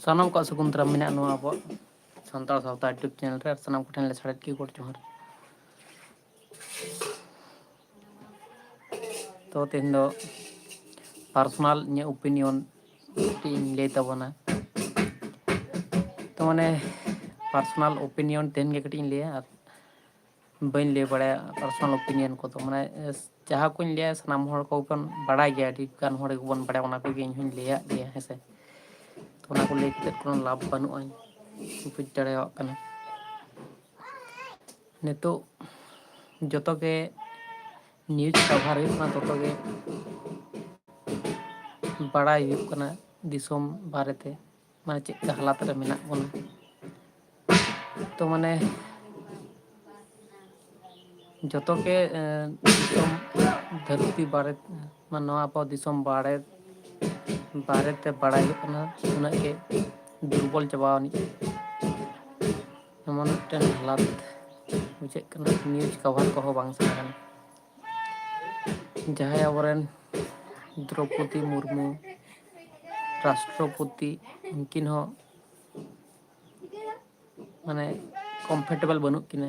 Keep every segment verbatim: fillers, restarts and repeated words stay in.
ᱥᱟᱱᱟᱢ ᱠᱚᱣᱟᱜ ᱥᱟᱹᱜᱩᱱ ᱫᱟᱨᱟᱢ ᱢᱮᱱᱟᱜᱼᱟ ᱱᱚᱣᱟ ᱟᱵᱚᱣᱟᱜ ᱥᱟᱱᱛᱟᱲ ᱥᱟᱶᱛᱟ YouTube ᱪᱮᱱᱮᱞ ᱨᱮ, ᱟᱨ ᱥᱟᱱᱟᱢ ᱠᱚᱴᱷᱮᱱ ᱞᱮ ᱥᱟᱲᱮᱫ ᱠᱤ ᱜᱚᱰ ᱡᱚᱦᱟᱨ᱾ ᱛᱚ ᱛᱮᱦᱮᱧ ᱫᱚ ᱯᱟᱨᱥᱚᱱᱟᱞ ᱤᱧᱟᱹᱜ ᱳᱯᱤᱱᱤᱭᱚᱱ ᱠᱟᱹᱴᱤᱡ ᱤᱧ ᱞᱟᱹᱭ ᱛᱟᱵᱚᱱᱟ᱾ ᱛᱚ ᱢᱟᱱᱮ ᱯᱟᱨᱥᱚᱱᱟᱞ ᱳᱯᱤᱱᱤᱭᱚᱱ ᱛᱮᱦᱮᱧ ᱜᱮ ᱠᱟᱹᱴᱤᱡ ᱤᱧ ᱞᱟᱹᱭᱟ, ᱟᱨ ᱵᱟᱹᱧ ᱞᱟᱹᱭ ᱵᱟᱲᱟᱭᱟ ᱯᱟᱨᱥᱚᱱᱟᱞ ᱳᱯᱤᱱᱤᱭᱚᱱ ᱠᱚᱫᱚ᱾ ᱢᱟᱱᱮ ᱡᱟᱦᱟᱸ ᱠᱚᱧ ᱞᱟᱹᱭᱟ ᱥᱟᱱᱟᱢ ᱦᱚᱲ ᱠᱚᱵᱚᱱ ᱵᱟᱲᱟᱭ ᱜᱮᱭᱟ, ᱟᱹᱰᱤ ᱜᱟᱱ ᱦᱚᱲ ᱜᱮᱵᱚᱱ ᱵᱟᱲᱟᱭᱟ, ᱚᱱᱟ ᱠᱚᱜᱮ ᱤᱧ ᱦᱚᱧ ᱞᱟᱹᱭᱟᱜ ᱜᱮᱭᱟ, ᱦᱮᱸ ᱥᱮ᱾ ᱛᱚ ᱚᱱᱟ ᱠᱚ ᱞᱟᱹᱭ ᱠᱟᱛᱮᱫ ᱠᱳᱱᱳ ᱞᱟᱵᱷ ᱵᱟᱹᱱᱩᱜᱼᱟ, ᱵᱩᱡᱽ ᱫᱟᱲᱮᱭᱟᱜ ᱠᱟᱱᱟ᱾ ᱱᱤᱛᱚᱜ ᱡᱚᱛᱚ ᱜᱮ ᱱᱤᱭᱩᱡᱽ ᱠᱟᱵᱷᱟᱨ ᱦᱩᱭᱩᱜ ᱠᱟᱱᱟ, ᱛᱚᱛᱚ ᱜᱮ ᱵᱟᱲᱟᱭ ᱦᱩᱭᱩᱜ ᱠᱟᱱᱟ ᱫᱤᱥᱚᱢ ᱵᱟᱨᱮᱛᱮ, ᱢᱟᱱᱮ ᱪᱮᱫ ᱞᱮᱠᱟ ᱦᱟᱞᱟᱛ ᱨᱮ ᱢᱮᱱᱟᱜ ᱵᱚᱱᱟ᱾ ᱛᱚ ᱢᱟᱱᱮ ᱡᱚᱛᱚ ᱜᱮ ᱫᱤᱥᱚᱢ ᱫᱷᱟᱹᱨᱛᱤ ᱵᱟᱨᱮ, ᱢᱟᱱᱮ ᱱᱚᱣᱟ ᱟᱵᱚ ᱫᱤᱥᱚᱢ ᱵᱟᱨᱮ ᱵᱟᱨᱮᱛᱮ ᱵᱟᱲᱟᱭ ᱦᱩᱭᱩᱜ ᱠᱟᱱᱟ, ᱩᱱᱟᱹᱜ ᱜᱮ ᱫᱩᱨᱵᱚᱞ ᱪᱟᱵᱟ ᱟᱹᱱᱤᱡ ᱮᱢᱚᱱ ᱢᱤᱫᱴᱮᱱ ᱦᱟᱞᱟᱛ ᱵᱩᱡᱷᱟᱹᱜ ᱠᱟᱱᱟ, ᱱᱤᱭᱩᱡᱽ ᱠᱟᱵᱷᱟᱨ ᱠᱚᱦᱚᱸ ᱵᱟᱝ ᱥᱟᱱᱟ ᱠᱟᱱᱟ᱾ ᱡᱟᱦᱟᱸᱭ ᱟᱵᱚᱨᱮᱱ ᱫᱨᱚᱯᱚᱫᱤ ᱢᱩᱨᱢᱩ ᱨᱟᱥᱴᱨᱚᱯᱚᱛᱤ, ᱩᱱᱠᱤᱱ ᱦᱚᱸ ᱢᱟᱱᱮ ᱠᱚᱢᱯᱷᱚᱨᱴᱮᱵᱚᱞ ᱵᱟᱹᱱᱩᱜ ᱠᱤᱱᱟᱹ᱾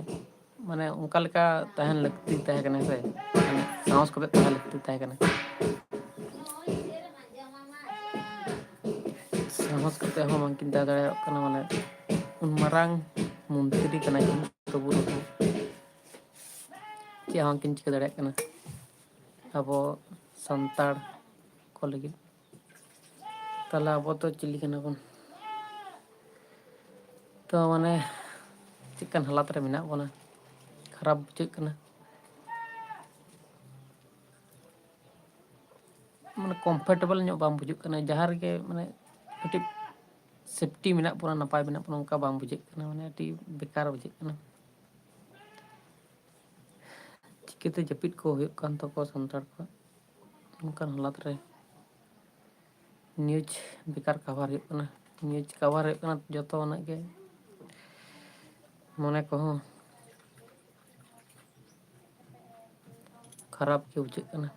ᱢᱟᱱᱮ ᱚᱱᱠᱟ ᱞᱮᱠᱟ ᱛᱟᱦᱮᱱ ᱞᱟᱹᱠᱛᱤ ᱛᱟᱦᱮᱸ ᱠᱟᱱᱟ ᱥᱮ, ᱢᱟᱱᱮ ᱥᱟᱦᱚᱥ ᱠᱟᱛᱮ ᱛᱟᱦᱮᱸ ᱞᱟᱹᱠᱛᱤ ᱛᱟᱦᱮᱸ ᱠᱟᱱᱟ᱾ ᱥᱟᱦᱚᱥ ᱠᱟᱛᱮ ᱦᱚᱸ ᱵᱟᱝᱠᱤᱱ ᱛᱟᱦᱮᱸ ᱫᱟᱲᱮᱭᱟᱜ ᱠᱟᱱᱟ᱾ ᱢᱟᱱᱮ ᱩᱱ ᱢᱟᱨᱟᱝ ᱢᱚᱱᱛᱨᱤ ᱠᱟᱱᱟ ᱠᱤᱱ, ᱛᱚᱵᱩ ᱨᱮᱦᱚᱸ ᱪᱮᱫ ᱦᱚᱸ ᱵᱟᱝᱠᱤᱱ ᱪᱤᱠᱟᱹ ᱫᱟᱲᱮᱭᱟᱜ ᱠᱟᱱᱟ᱾ ᱟᱵᱚ ᱥᱟᱱᱛᱟᱲ ᱠᱚ ᱞᱟᱹᱜᱤᱫ, ᱛᱟᱦᱚᱞᱮ ᱟᱵᱚ ᱫᱚ ᱪᱤᱞᱤ ᱠᱟᱱᱟ ᱵᱚᱱ? ᱛᱚ ᱢᱟᱱᱮ ᱪᱮᱫᱠᱟᱱ ᱦᱟᱞᱟᱛ ᱨᱮ ᱢᱮᱱᱟᱜ ᱵᱚᱱᱟ, ᱠᱷᱟᱨᱟᱯ ᱵᱩᱡᱷᱟᱹᱜ ᱠᱟᱱᱟ᱾ ᱢᱟᱱᱮ ᱠᱚᱢᱯᱷᱚᱨᱴᱮᱵᱚᱞ ᱧᱚᱜ ᱵᱟᱝ ᱵᱩᱡᱷᱟᱹᱜ ᱠᱟᱱᱟ᱾ ᱡᱟᱦᱟᱸ ᱨᱮᱜᱮ ᱢᱟᱱᱮ ᱠᱟᱹᱴᱤᱡ ᱥᱮᱯᱴᱤ ᱢᱮᱱᱟᱜ ᱵᱚᱱᱟ, ᱱᱟᱯᱟᱭ ᱢᱮᱱᱟᱜ ᱵᱚᱱᱟ, ᱚᱱᱠᱟ ᱵᱟᱝ ᱵᱩᱡᱷᱟᱹᱜ ᱠᱟᱱᱟ᱾ ᱢᱟᱱᱮ ᱟᱹᱰᱤ ᱵᱮᱠᱟᱨ ᱵᱩᱡᱷᱟᱹᱜ ᱠᱟᱱᱟ᱾ ᱪᱤᱠᱟᱹᱛᱮ ᱡᱟᱹᱯᱤᱫ ᱠᱚ ᱦᱩᱭᱩᱜ ᱠᱟᱱ ᱛᱟᱠᱚᱣᱟ ᱥᱟᱱᱛᱟᱲ ᱠᱚᱣᱟᱜ, ᱚᱱᱠᱟᱱ ᱦᱟᱞᱟᱛ ᱨᱮ ᱱᱤᱭᱩᱡᱽ ᱵᱮᱠᱟᱨ ᱠᱟᱵᱷᱟᱨ ᱦᱩᱭᱩᱜ ᱠᱟᱱᱟ᱾ ᱱᱤᱭᱩᱡᱽ ᱠᱟᱵᱷᱟᱨ ᱦᱩᱭᱩᱜ ᱠᱟᱱᱟ ᱡᱚᱛᱚᱱᱟᱜ ᱜᱮ, ᱢᱚᱱᱮ ᱠᱚᱦᱚᱸ ᱠᱷᱟᱨᱟᱯ ᱜᱮ ᱵᱩᱡᱷᱟᱹᱜ ᱠᱟᱱᱟ᱾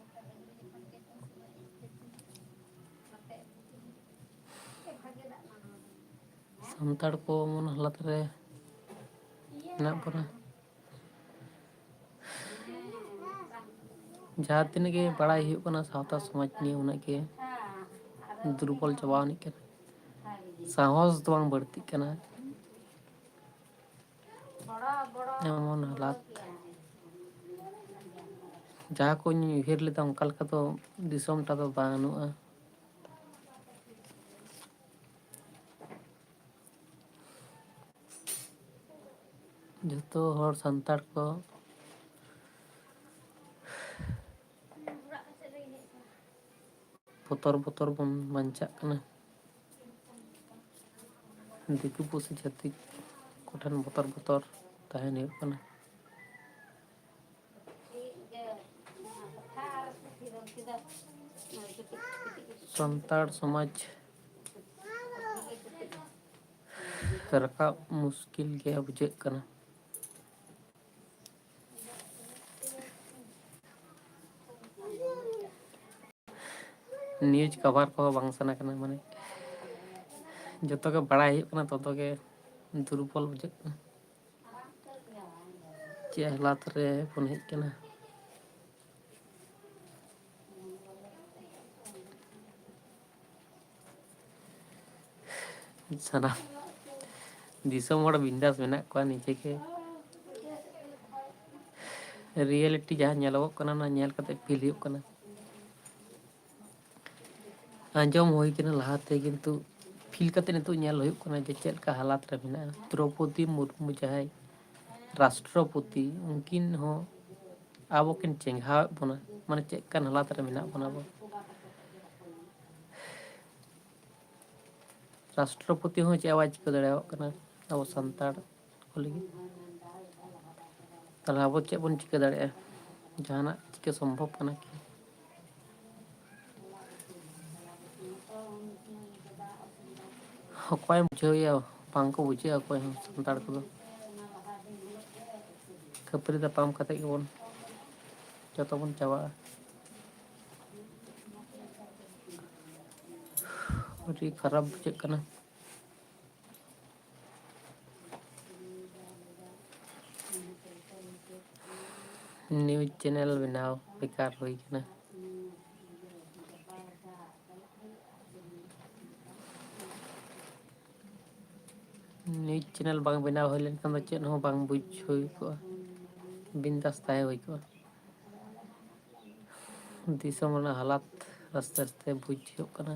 ᱥᱟᱱᱛᱟᱲ ᱠᱚ ᱮᱢᱚᱱ ᱦᱟᱞᱚᱛ ᱨᱮ ᱢᱮᱱᱟᱜ ᱵᱚᱱᱟ, ᱡᱟᱦᱟᱸ ᱛᱤᱱᱟᱹᱜ ᱜᱮ ᱵᱟᱲᱟᱭ ᱦᱩᱭᱩᱜ ᱠᱟᱱᱟ ᱥᱟᱶᱛᱟ ᱥᱚᱢᱟᱡᱽ ᱱᱤᱭᱮ, ᱩᱱᱟᱹᱜ ᱜᱮ ᱫᱩᱨᱵᱚᱞ ᱪᱟᱵᱟ ᱟᱹᱱᱤᱡ ᱠᱟᱱᱟ᱾ ᱥᱟᱦᱚᱥ ᱫᱚ ᱵᱟᱝ ᱵᱟᱹᱲᱛᱤᱜ ᱠᱟᱱᱟ᱾ ᱮᱢᱚᱱ ᱦᱟᱞᱟᱛ, ᱡᱟᱦᱟᱸ ᱠᱚᱧ ᱩᱭᱦᱟᱹᱨ ᱞᱮᱫᱟ ᱚᱱᱠᱟ ᱞᱮᱠᱟ ᱫᱚ ᱫᱤᱥᱚᱢᱴᱟ ᱫᱚ ᱵᱟᱹᱱᱩᱜᱼᱟ᱾ ᱡᱚᱛᱚ ᱦᱚᱲ ᱥᱟᱱᱛᱟᱲ ᱠᱚ ᱵᱚᱛᱚᱨ ᱵᱚᱛᱚᱨ ᱵᱚᱱ ᱵᱟᱧᱪᱟᱜ ᱠᱟᱱᱟ᱾ ᱫᱤᱠᱩ ᱯᱩᱥᱤ ᱪᱷᱟᱹᱛᱤᱠ ᱠᱚᱴᱷᱮᱱ ᱵᱚᱛᱚᱨ ᱵᱚᱛᱚᱨ ᱛᱟᱦᱮᱱ ᱦᱩᱭᱩᱜ ᱠᱟᱱᱟ᱾ ᱥᱟᱱᱛᱟᱲ ᱥᱚᱢᱟᱡᱽ ᱨᱟᱠᱟᱵ ᱢᱩᱥᱠᱤᱞ ᱜᱮ ᱵᱩᱡᱷᱟᱹᱜ ᱠᱟᱱᱟ᱾ ᱱᱤᱭᱩᱡᱽ ᱠᱟᱵᱷᱟᱨ ᱠᱚᱦᱚᱸ ᱵᱟᱝ ᱥᱟᱱᱟ ᱠᱟᱱᱟ, ᱢᱟᱱᱮ ᱡᱚᱛᱚ ᱜᱮ ᱵᱟᱲᱟᱭ ᱦᱩᱭᱩᱜ ᱠᱟᱱᱟ, ᱛᱚᱛᱚ ᱜᱮ ᱫᱩᱨᱵᱚᱞ ᱵᱩᱡᱷᱟᱹᱜ ᱠᱟᱱᱟ᱾ ᱪᱮᱫ ᱦᱟᱞᱟᱛ ᱨᱮ ᱵᱚᱱ ᱦᱮᱡ ᱠᱟᱱᱟ᱾ ᱥᱟᱱᱟᱢ ᱫᱤᱥᱚᱢ ᱦᱚᱲ ᱵᱤᱱᱫᱟᱥ ᱢᱮᱱᱟᱜ ᱠᱚᱣᱟ, ᱱᱤᱡᱮ ᱜᱮ ᱨᱤᱭᱮᱞᱤᱴᱤ ᱡᱟᱦᱟᱸ ᱧᱮᱞᱚᱜᱚᱜ ᱠᱟᱱᱟ, ᱚᱱᱟ ᱧᱮᱞ ᱠᱟᱛᱮ ᱯᱷᱤᱞ ᱦᱩᱭᱩᱜ ᱠᱟᱱᱟ᱾ ᱟᱸᱡᱚᱢ ᱦᱩᱭ ᱠᱟᱱᱟ ᱞᱟᱦᱟᱛᱮ, ᱠᱤᱱᱛᱩ ᱯᱷᱤᱞ ᱠᱟᱛᱮ ᱱᱤᱛᱚᱜ ᱧᱮᱞ ᱦᱩᱭᱩᱜ ᱠᱟᱱᱟ ᱡᱮ ᱪᱮᱫ ᱞᱮᱠᱟ ᱦᱟᱞᱟᱛ ᱨᱮ ᱢᱮᱱᱟᱜᱼᱟ᱾ ᱫᱨᱚᱯᱚᱫᱤ ᱢᱩᱨᱢᱩ ᱡᱟᱦᱟᱸᱭ ᱨᱟᱥᱴᱨᱚᱯᱚᱛᱤ, ᱩᱱᱠᱤᱱ ᱦᱚᱸ ᱟᱵᱚ ᱠᱤᱱ ᱪᱮᱸᱜᱷᱟᱣᱮᱫ ᱵᱚᱱᱟ, ᱢᱟᱱᱮ ᱪᱮᱫ ᱞᱮᱠᱟᱱ ᱦᱟᱞᱟᱛ ᱨᱮ ᱢᱮᱱᱟᱜ ᱵᱚᱱᱟ ᱟᱵᱚ᱾ ᱨᱟᱥᱴᱨᱚᱯᱚᱛᱤ ᱦᱚᱸ ᱪᱮᱫ ᱦᱚᱸ ᱵᱟᱭ ᱪᱤᱠᱟᱹ ᱫᱟᱲᱮᱭᱟᱜ ᱠᱟᱱᱟ ᱟᱵᱚ ᱥᱟᱱᱛᱟᱲ ᱠᱚ ᱞᱟᱹᱜᱤᱫ᱾ ᱛᱟᱦᱚᱞᱮ ᱟᱵᱚ ᱪᱮᱫ ᱵᱚᱱ ᱪᱤᱠᱟᱹ ᱫᱟᱲᱮᱭᱟᱜᱼᱟ? ᱡᱟᱦᱟᱱᱟᱜ ᱪᱤᱠᱟᱹ ᱥᱚᱢᱵᱷᱚᱵ ᱠᱟᱱᱟ ᱠᱤ? ᱚᱠᱚᱭᱮᱢ ᱵᱩᱡᱷᱟᱹᱣᱮᱭᱟ? ᱵᱟᱝᱠᱚ ᱵᱩᱡᱷᱟᱹᱜᱼᱟ ᱚᱠᱚᱭ ᱦᱚᱸ ᱥᱟᱱᱛᱟᱲ ᱠᱚᱫᱚ᱾ ᱠᱷᱟᱹᱯᱟᱹᱨᱤ ᱛᱟᱯᱟᱢ ᱠᱟᱛᱮ ᱜᱮᱵᱚᱱ ᱡᱚᱛᱚ ᱵᱚᱱ ᱪᱟᱵᱟᱜᱼᱟ᱾ ᱟᱹᱰᱤ ᱠᱷᱟᱨᱟᱯ ᱵᱩᱡᱷᱟᱹᱜ ᱠᱟᱱᱟ᱾ ᱱᱤᱭᱩᱡᱽ ᱪᱮᱱᱮᱞ ᱵᱮᱱᱟᱣ ᱵᱮᱠᱟᱨ ᱦᱩᱭ ᱠᱟᱱᱟ᱾ ᱱᱤᱭᱩᱡᱽ ᱪᱮᱱᱮᱞ ᱵᱟᱝ ᱵᱮᱱᱟᱣ ᱦᱩᱭ ᱞᱮᱱᱠᱷᱟᱱ ᱫᱚ ᱪᱮᱫ ᱦᱚᱸ ᱵᱟᱝ ᱵᱩᱡᱽ ᱦᱩᱭ ᱠᱚᱜᱼᱟ, ᱵᱤᱱᱫᱟᱥ ᱛᱟᱦᱮᱸ ᱦᱩᱭ ᱠᱚᱜᱼᱟ᱾ ᱫᱤᱥᱚᱢ ᱨᱮᱱᱟᱜ ᱦᱟᱞᱟᱛ ᱟᱥᱛᱮ ᱟᱥᱛᱮ ᱵᱩᱡᱽ ᱦᱩᱭᱩᱜ ᱠᱟᱱᱟ᱾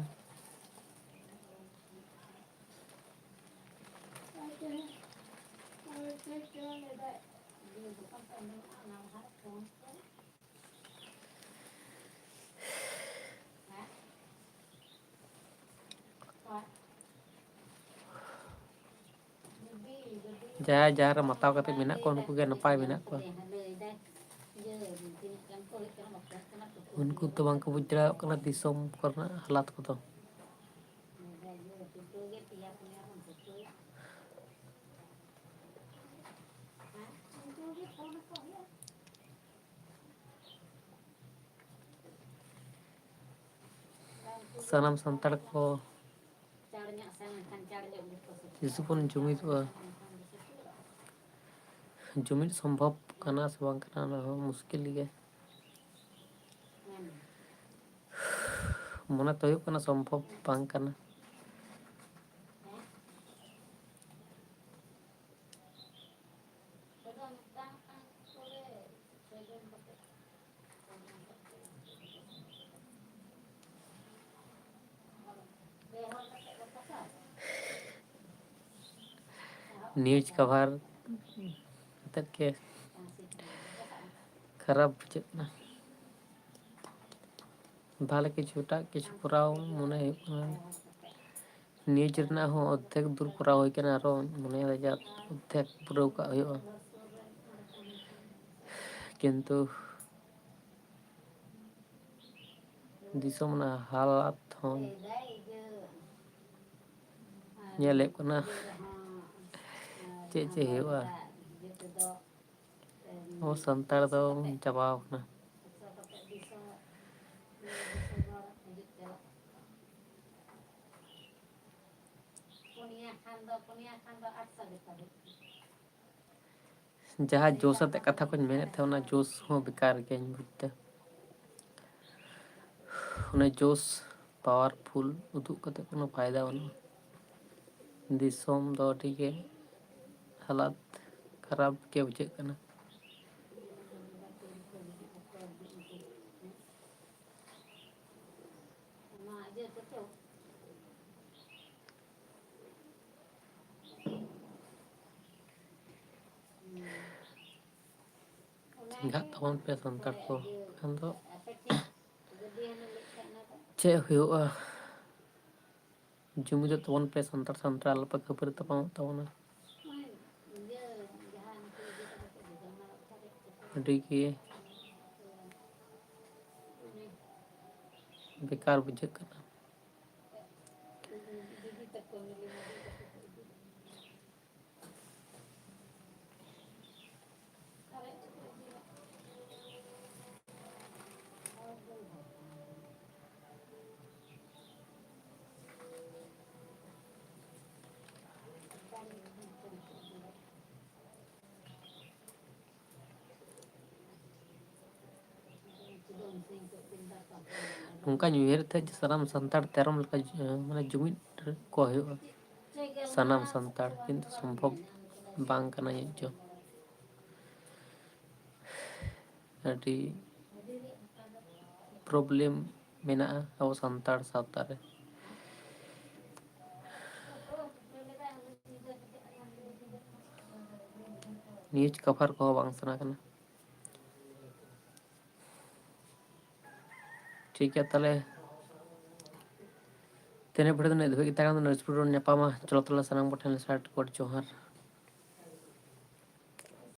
ᱡᱟᱦᱟᱸᱭ ᱡᱟᱦᱟᱸ ᱨᱮ ᱢᱟᱛᱟᱣ ᱠᱟᱛᱮ ᱢᱮᱱᱟᱜ ᱠᱚᱣᱟ, ᱩᱱᱠᱩ ᱜᱮ ᱱᱟᱯᱟᱭ ᱢᱮᱱᱟᱜ ᱠᱚᱣᱟ᱾ ᱩᱱᱠᱩ ᱫᱚ ᱵᱟᱝ ᱠᱚ ᱵᱩᱡᱽ ᱫᱟᱲᱮᱭᱟᱜ ᱠᱟᱱᱟ ᱫᱤᱥᱚᱢ ᱠᱚᱨᱮᱱᱟᱜ ᱦᱟᱞᱟᱛ ᱠᱚᱫᱚ᱾ ᱥᱟᱱᱟᱢ ᱥᱟᱱᱛᱟᱲ ᱠᱚ ᱛᱤᱥ ᱵᱚᱱ ᱡᱩᱢᱤᱫᱚᱜᱼᱟ? ᱡᱩᱢᱤᱫ ᱥᱚᱢᱵᱷᱚᱵ ᱠᱟᱱᱟ ᱥᱮ ᱵᱟᱝ ᱠᱟᱱᱟ, ᱚᱱᱟ ᱦᱚᱸ ᱢᱩᱥᱠᱤᱞ ᱜᱮ᱾ ᱢᱚᱱᱮ ᱛᱚ ᱦᱩᱭᱩᱜ ᱠᱟᱱᱟ ᱥᱚᱢᱵᱷᱚᱵ ᱵᱟᱝ ᱠᱟᱱᱟ᱾ ᱱᱤᱭᱩᱡᱽ ᱠᱟᱵᱷᱟᱨ ᱠᱟᱛᱮᱫ ᱜᱮ ᱠᱷᱟᱨᱟᱯ ᱵᱩᱡᱷᱟᱹᱜ ᱠᱟᱱᱟ᱾ ᱵᱷᱟᱞᱮ ᱠᱤᱪᱷᱩ, ᱮᱴᱟᱜ ᱠᱤᱪᱷᱩ ᱠᱚᱨᱟᱣ ᱢᱚᱱᱮ ᱦᱩᱭᱩᱜ ᱠᱟᱱᱟ᱾ ᱱᱤᱭᱩᱡᱽ ᱨᱮᱱᱟᱜ ᱦᱚᱸ ᱚᱨᱫᱷᱮᱠ ᱫᱩᱨ ᱠᱚᱨᱟᱣ ᱦᱩᱭ ᱠᱟᱱᱟ, ᱟᱨᱚ ᱢᱚᱱᱮᱭᱮᱫᱟ ᱡᱮ ᱚᱨᱫᱷᱮᱠ ᱯᱩᱨᱟᱹᱣ ᱠᱟᱜ ᱦᱩᱭᱩᱜᱼᱟ᱾ ᱠᱤᱱᱛᱩ ᱫᱤᱥᱚᱢ ᱨᱮᱱᱟᱜ ᱦᱟᱞᱟᱛ ᱦᱚᱸ ᱧᱮᱞ ᱦᱩᱭᱩᱜ ᱠᱟᱱᱟ, ᱪᱮᱫ ᱪᱮᱫ ᱦᱩᱭᱩᱜᱼᱟ᱾ ᱟᱵᱚ ᱥᱟᱱᱛᱟᱲ ᱫᱚ ᱪᱟᱵᱟᱣ ᱠᱟᱱᱟ᱾ ᱯᱩᱱᱭᱟ ᱠᱷᱟᱱ ᱫᱚ, ᱯᱩᱱᱭᱟ ᱠᱷᱟᱱ ᱫᱚ ᱟᱴᱥᱚ ᱜᱮ ᱛᱟᱵᱚᱱ᱾ ᱡᱟᱦᱟᱸ ᱡᱳᱥ ᱟᱛᱮ ᱠᱟᱛᱷᱟ ᱠᱚᱧ ᱢᱮᱱᱮᱫ ᱛᱟᱦᱮᱸ, ᱚᱱᱟ ᱡᱳᱥ ᱦᱚᱸ ᱵᱮᱠᱟᱨ ᱜᱮᱧ ᱵᱩᱡᱽ ᱮᱫᱟ᱾ ᱚᱱᱟ ᱡᱳᱥ ᱯᱟᱣᱟᱨᱯᱷᱩᱞ ᱩᱫᱩᱜ ᱠᱟᱛᱮ ᱠᱳᱱᱳ ᱯᱷᱟᱭᱫᱟ ᱵᱟᱹᱱᱩᱜᱼᱟ᱾ ᱫᱤᱥᱚᱢ ᱫᱚ ᱟᱹᱰᱤ ᱜᱮ ᱦᱟᱞᱟᱛ ᱠᱷᱟᱨᱟᱯ ᱜᱮ ᱵᱩᱡᱷᱟᱹᱜ ᱠᱟᱱᱟ᱾ ᱪᱮᱸᱜᱷᱟᱜ ᱛᱟᱵᱚᱱ ᱯᱮ ᱥᱟᱱᱛᱟᱲ ᱠᱚ, ᱵᱟᱠᱷᱟᱱ ᱫᱚ ᱪᱮᱫ ᱦᱩᱭᱩᱜᱼᱟ? ᱡᱩᱢᱤᱫᱚᱜ ᱛᱟᱵᱚᱱ ᱯᱮ ᱥᱟᱱᱛᱟᱲ, ᱥᱟᱱᱛᱟᱲ ᱟᱞᱚᱯᱮ ᱠᱷᱟᱹᱯᱟᱹᱨᱤ ᱛᱟᱯᱟᱢᱚᱜ ᱛᱟᱵᱚᱱᱟ᱾ ᱟᱹᱰᱤ ᱜᱮ ᱵᱮᱠᱟᱨ ᱵᱩᱡᱷᱟᱹᱜ ᱠᱟᱱᱟ᱾ ᱱᱚᱝᱠᱟᱧ ᱩᱭᱦᱟᱹᱨᱮᱫ ᱛᱟᱦᱮᱸᱫ ᱡᱮ ᱥᱟᱱᱟᱢ ᱥᱟᱱᱛᱟᱲ ᱛᱮᱨᱚᱢ ᱞᱮᱠᱟ ᱡᱩ-, ᱢᱟᱱᱮ ᱡᱩᱢᱤᱫ ᱠᱚ ᱦᱩᱭᱩᱜᱼᱟ ᱥᱟᱱᱟᱢ ᱥᱟᱱᱛᱟᱲ, ᱠᱤᱱᱛᱩ ᱥᱚᱢᱵᱷᱚᱵ ᱵᱟᱝ ᱠᱟᱱᱟ ᱡᱟᱹᱱᱤᱡ ᱪᱚ᱾ ᱟᱹᱰᱤ problem ᱢᱮᱱᱟᱜᱼᱟ ᱟᱵᱚ ᱥᱟᱱᱛᱟᱲ ᱥᱟᱶᱛᱟ ᱨᱮ᱾ News cover ᱠᱚᱦᱚᱸ ᱵᱟᱝ ᱥᱟᱱᱟ ᱠᱟᱱᱟ᱾ ᱴᱷᱤᱠ ᱜᱮᱭᱟ, ᱛᱟᱦᱞᱮ ᱛᱮᱦᱮᱧ ᱵᱷᱤᱰᱤᱭᱳ ᱫᱚ ᱱᱤᱱᱟᱹᱜ ᱫᱷᱟᱹᱵᱤᱡ ᱜᱮ ᱛᱟᱦᱮᱸ ᱠᱟᱱᱟ᱾ Next ᱵᱷᱤᱰᱤᱭᱳ ᱨᱮ ᱧᱟᱯᱟᱢᱟ᱾ ᱪᱚᱞᱚ ᱛᱟᱦᱞᱮ ᱥᱟᱱᱟᱢ ᱠᱚᱴᱷᱮᱱ ᱥᱟᱭ ᱠᱚᱴ ᱡᱚᱦᱟᱨ᱾